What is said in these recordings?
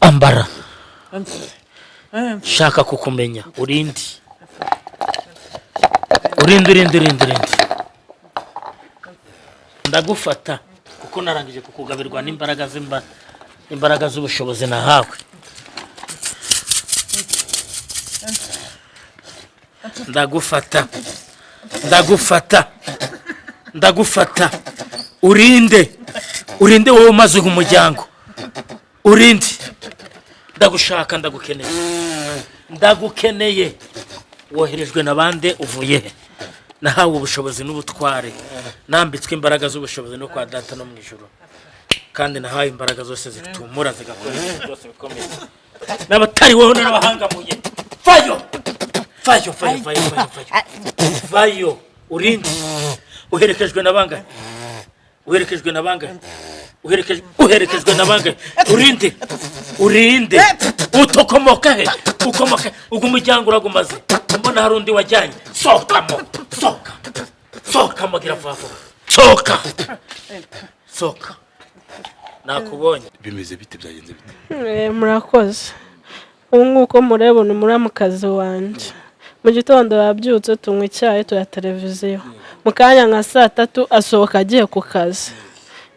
Ambara, shaka kukumenya. Urinde, urinde, urinde, urinde, urinde. Ndagufata kuko narangije kukugabirwa n'imbaraga z'imba, imbaraga z'ubushobozi nahawe. Ndagufata, ndagufata, ndagufata. Urinde, urinde wowe umaze umuryango. Urinde, ndagushaka, ndagukeneye, ndagukeneye. Woherejwe na bande? Uvuye he? Nahawe ubushobozi n'ubutware, nambitswe imbaraga z'ubushobozi no kwa Data no mu ijoro, kandi nahawe imbaraga zose zitumura zigakora ibintu byose bikomeye. N'abatari wowe narabahangamuye. Vayo, vayo, vayo, vayo, vayo, vayo, vayo! Urinde. Uherekejwe na bangahe? Uherekejwe na bangahe? Uherekejwe na bangahe? Urinde, urinde. Utokomoka he? Ukomoka he? Ubwo umuryango uragumaze, mbona hari undi wajyanye. Sohokamo, sohoka, sohokamo, gira vuba vuba, sohoka, sohoka, nakubonye. Bimeze bite? Byagenze bite? Murakoze. Ubu nguko mureba ni muramukazi wanjye. Mu gitondo yabyutse, tunywa icyayi, tuya televiziyo. Mu kanya nka saa 3 asohoka agiye ku kazi.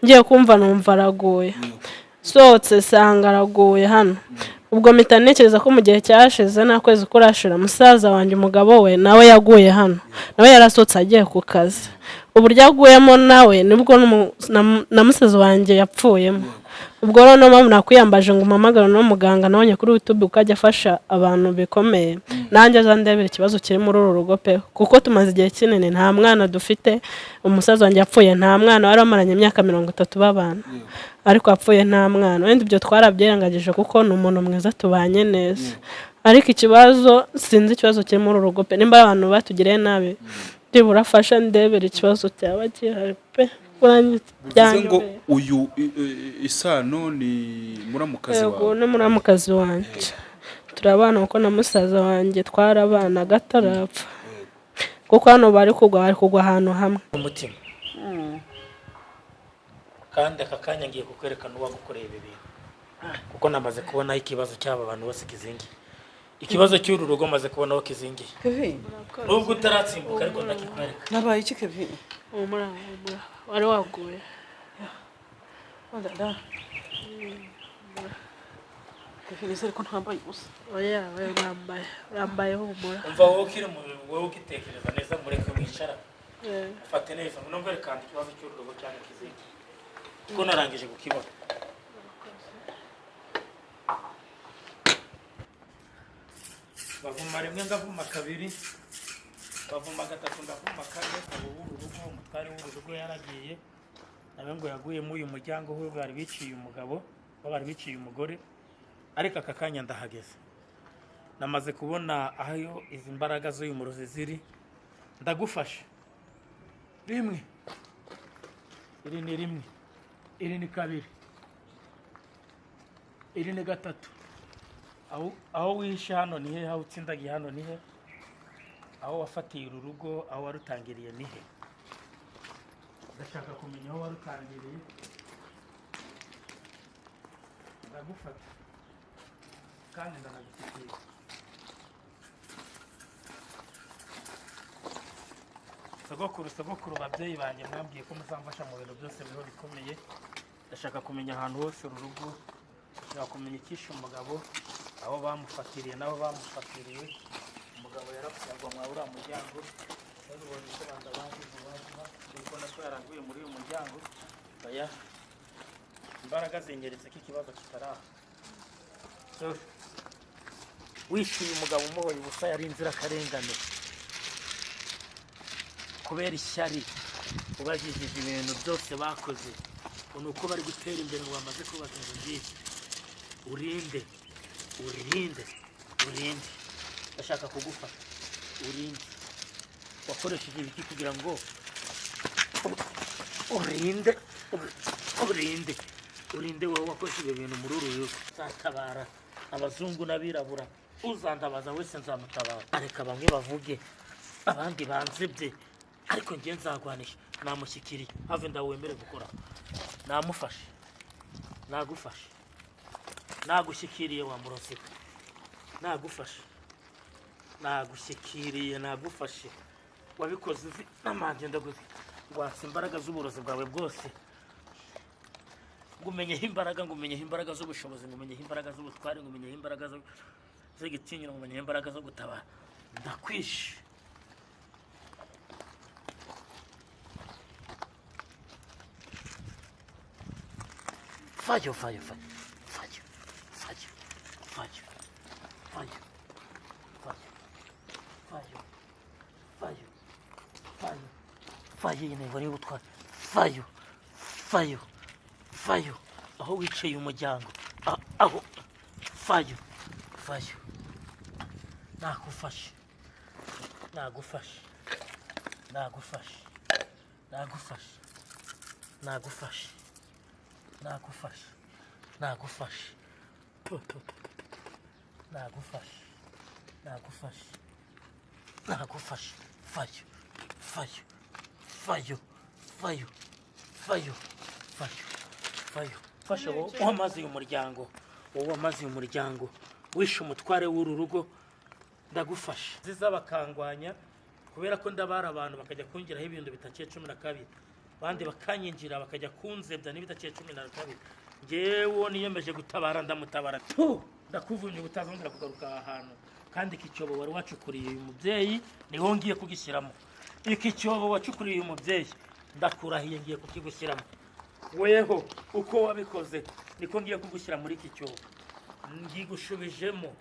Ngiye kumva numva araguye. Sohotse sanga araguye hano. Ubwo mpita ntekereza ko mu gihe cyashize, nta kwezi kurashira, musaza wanjye, umugabo we, nawe yaguye hano. Nawe yarasohotse agiye ku kazi. Uburyo aguyemo nawe nibwo na musaza wanjye yapfuyemo. Ubwo rero niyo mpamvu nakwiyambaje ngo umpamagare n'umuganga nabonye kuri YouTube uko ajya afasha abantu bikomeye, nanjye aza ndebera ikibazo kiri muri uru rugo pe, kuko tumaze igihe kinini nta mwana dufite. Umusaza wanjye yapfuye nta mwana, wari wamaranye imyaka 30 babana, ariko yapfuye nta mwana. Wenda ibyo twarabyirengagije kuko ni umuntu mwiza, tubanye neza, ariko ikibazo, sinzi ikibazo kiri muri uru rugo pe. Nimba abantu batugiriye nabi, byibura afasha ndebera ikibazo cyaba gihari pe. Bivuze ngo Byanyobeye. Uyu isano ni muramukazi Yego. wawe? Ni muramukazi wanjye, turabana kuko na musaza wanjye twarabanaga atarapfa, kuko hano bari kugwa ahantu hamwe. Umutima. Kandi aka kanya ngiye kukwerekana uwagukoreye ibi bintu, kuko namaze kubonaho ikibazo cy'aba bantu bose kizingiye. Ikibazo cy'uru rugo maze kubonaho kizingiye. Kevin. Nubwo utaratsimbuka, ariko ndakikwereka. Nabaye iki, Kevin? Humura, humura, wari waguye. Oh là là. Kevin, nizere ko ntambaye ubusa. Oya, oya, urambaye, urambaye, humura. Umva, wowe ukiri mu, wowe ugitekereza neza, mureke wicara. Ufate neza nubwo kandi ikibazo cy'uru rugo cyane kizingiye, kuko narangije kukibona. Bavuma rimwe, ngavuma kabiri, bavuma gatatu, ndavuma kane. Ubu w'uru rugo, umutware w'uru rugo yaragiye nawe, ngo yaguyemo uyu muryango we bari biciye umugabo, bari biciye umugore. Ariko aka kanya ndahageze, namaze kubona aho izi mbaraga z'uyu murozi ziri. Ndagufashe rimwe, iri ni rimwe, iri ni kabiri, iri ni gatatu. Aho wihishe hano ni he? Aho utsindagiye hano ni he? Aho wafatiye uru rugo, aho warutangiriye ni he? Ndashaka kumenya aho warutangiriye. Ndagufata kandi ndanagushyikira. Sogokuru, sogokuru, babyeyi banjye, mwambwiye ko muzamfasha mu bintu byose biriho bikomeye. Ndashaka kumenya ahantu hose uru rugo, ndashaka kumenya icyishe umugabo, aho bamufatiriye n'abo bamufatiriye. Umugabo yarapfuye agwa mwa uriya muryango. Rero ubonye ko banda bandi vuba vuba, uri kubona ko yaranguye muri uyu muryango. Oya, imbaraga zinyeretse ko ikibazo kitari aho. So, wishyuye umugabo umuhoye ubusa, yari inzirakarengane. Kubera ishyari ubajijije ibintu byose bakoze, ngo ni uko bari gutera imbere, ngo bamaze kubaka inzu nziza. Urinde, urinde, urinde. Ndashaka kugufata. Urinde, wakoresheje ibiki kugira ngo urinde, urinde, urinde? Wowe wakoresheje ibintu muri uru rugo. Nzatabara abazungu n'abirabura, uzandabaza wese nzamutabara. Reka bamwe bavuge, abandi banzibye, ariko njye nzagwanisha. Namushyikiriye have, ndawemere gukora. Namufashe, nagufashe. Nagushyikiriye wa murozi we. Nagufashe, nagushyikiriye, nagufashe. Wabikoze uzi n'amanje. Ndaguzi watsa imbaraga z'uburozi bwawe bwose. Ngumenyeho imbaraga, ngumenyeho imbaraga z'ubushobozi, ngumenyeho imbaraga z'ubutware, ngumenyeho imbaraga z'igitinyiro, ngumenyeho imbaraga zo gutabara. Ndakwishe. Fayo, fayo, fayo, fayo, fayo, fayo, fayo, fayo, fayo, fayo, fayo, fayo. Iyi ntego niyo ubutware. Fayo, fayo, fayo. Aho wiciye umuryango, aho, fayo, fayo. Nagufashe, nagufashe, nagufashe, nagufashe, nagufashe, nagufashe, nagufashe. Tu, tu, tu, tu, tu, tu. Nagufashe, nagufashe, nagufashe. Fayo, fayo, fayo, fayo, fayo, fayo, fayo. Fashe wowe wamaze uyu muryango, wowe wamaze uyu muryango, wishe umutware w'uru rugo, ndagufashe. Ziza bakangwanya kubera ko ndabara abantu bakajya kungiraho ibintu bitaciye 12, abandi bakanyinjira bakajya kunzebya n'ibidaciye 12. Ngewe niyemeje gutabara, ndamutabara. Tu, ndakuvumye, ubutazongera kugaruka aha hantu. Kandi iki cyobo wari wacukuriye uyu mubyeyi niwo ngiye kugishyiramo. Iki cyobo wacukuriye uyu mubyeyi, ndakurahiye, ngiye kukigushyiramo. Weho uko wabikoze niko ngiye kugushyira muri iki cyobo. Ngigushubijemo.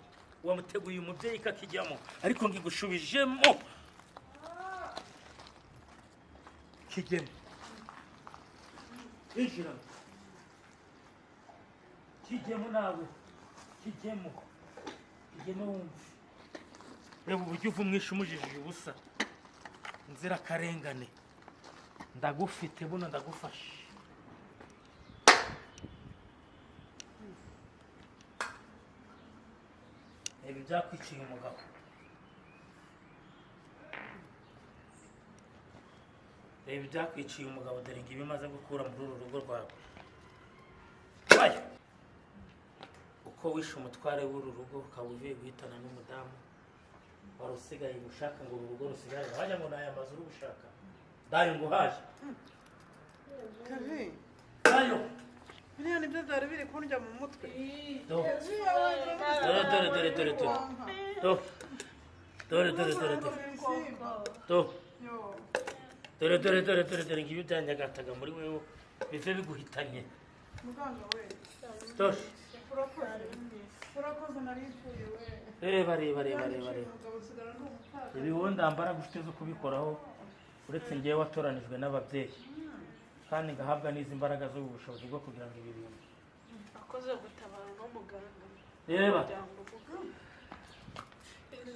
Wamuteguye umubyeyi kakijyamo, ariko ngigushubijemo, kijyemo, injira, kijyemo nawe, kijyemo, kijyemo wumve. Reba uburyo uva umwishe umujijije ubusa, inzirakarengane. Ndagufite buno, ndagufashe. Reba ibyakwiciye umugabo. Reba ibyakwiciye umugabo. Dore ngibi imaze gukura muri uru rugo rwawe. Bayo. Uko wishe umutware w'uru rugo, ukaba uvuye guhitana n'umudamu wari usigaye ushaka ngo uru rugo rusigare, wajya ngo ni aya mazu uri gushaka, ndayo nguhaye. Kevin, Dayo. Biriya nibyo byari biri kundya mu mutwe. Do. Dore, dore, dore, dore, dore. Do. Dore, dore, dore, dore. Do. Dore, dore, dore, dore, dore ngibi byanyagataga muri wewe bive biguhitanye. Muganga we, Dore. urakoze. Urakoze, nari mpfuye we. Reba, reba, reba, reba, reba. Umugabo usigara ndi umupfakazi. Ibi wowe ndambara gufite zo kubikoraho, uretse ngewe watoranijwe n'ababyeyi kandi ngahabwa n'izi mbaraga z'ubu bushobozi bwo kugira ngo ibi bintu. Akoze gutabara uno muganga. Reba.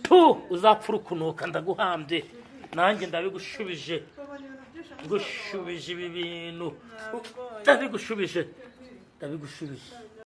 Tu, uzapfa ukunuka. Ndaguhambye nanjye, ndabigushubije. Babonye ibintu byinshi musaza wawe. Ngushubije ibi bintu, ndabigushubije, ndabigushubije.